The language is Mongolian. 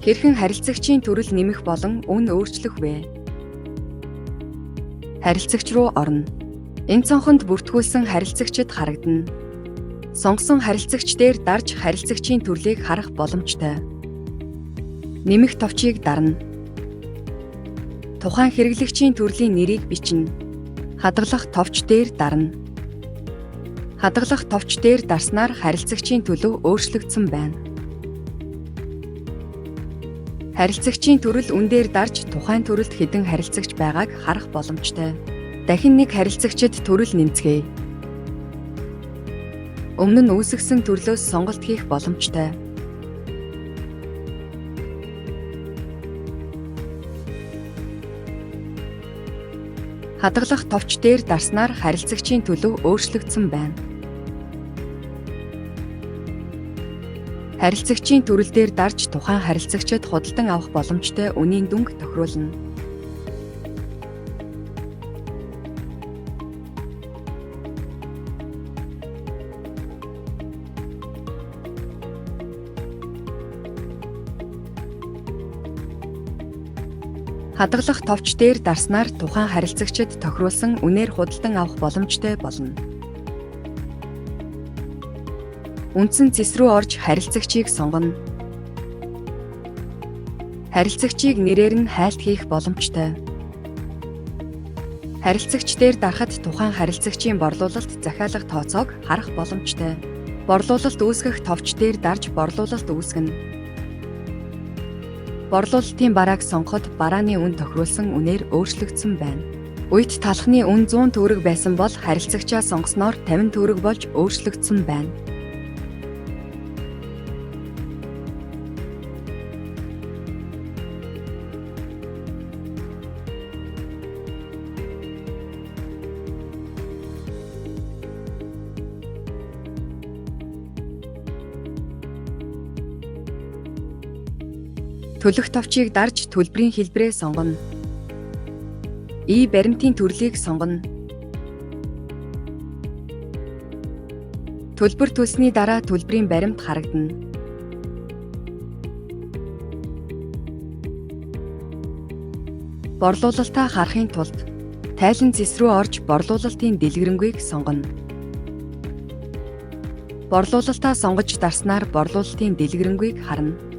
Хэрхэн харилцагчийн төрөл нэмэх болон үн өөрчлөх вэ? Харилцагч руу орно. Энэ цонхонд бүртгүүлсэн харилцагчид харагдана. Сонгосон харилцагч дээр дарж харилцагчийн төрлийг харах боломжтой. Нэмэх товчийг дарна. Тухайн хэрэглэгчийн төрлийн нэрийг бичнэ. Хадгалах товч дээр дарна. Хадгалах товч дээр дарснаар харилцагчийн төлөв өөрчлөгдсөн байна. Харилцагчийн төрөл үн дээр дарж тухайн төрөлд хэдэн харилцагч байгааг харах боломжтой. Дахин нэг харилцагчид төрөл нэмцгээе. Өмнө нь үүсгэсэн төрлөөс сонголт хийх боломжтой. Хадгалах товч дээр дарснаар харилцагчийн төлөв өөрчлөгдсөн байна. Харилцагчийн төрөл дээр дарж тухайн харилцагчид худалдан авах боломжтой үнийн дүнг тохируулна. Хадгалах товч дээр дарснаар тухайн харилцагчид тохируулсан үнээр худалдан авах боломжтой болно. Үндсэн цэс рүү орж харилцагчийг сонгоно. Харилцагчийг нэрээр нь хайлт хийх боломжтой. Харилцагч дээр дарахад тухайн харилцагчийн борлуулалт захиалга тооцоог харах боломжтой. Борлуулалт үүсгэх товч дээр дарж борлуулалт үүсгэнэ. Борлуулалтын барааг сонгоход барааны үн тохируулсан үнээр өөрчлөгдсөн байна. Уяд талхны үн 100 төгрөг байсан бол харилцагчаа сонгосноор 50 төгрөг болж өөрчлөгдсөн байна. Төлөх товчийг дарж төлбөрийн хэлбэрээ сонгоно. И баримтын төрлийг сонгоно. Төлбөр төлсний дараа төлбөрийн баримт харагдана. Борлуулалтаа харахын тулд тайлан цэс рүү орж борлуулалтын дэлгэрэнгүйг сонгоно. Борлуулалтаа сонгож дарснаар борлуулалтын дэлгэрэнгүйг харна.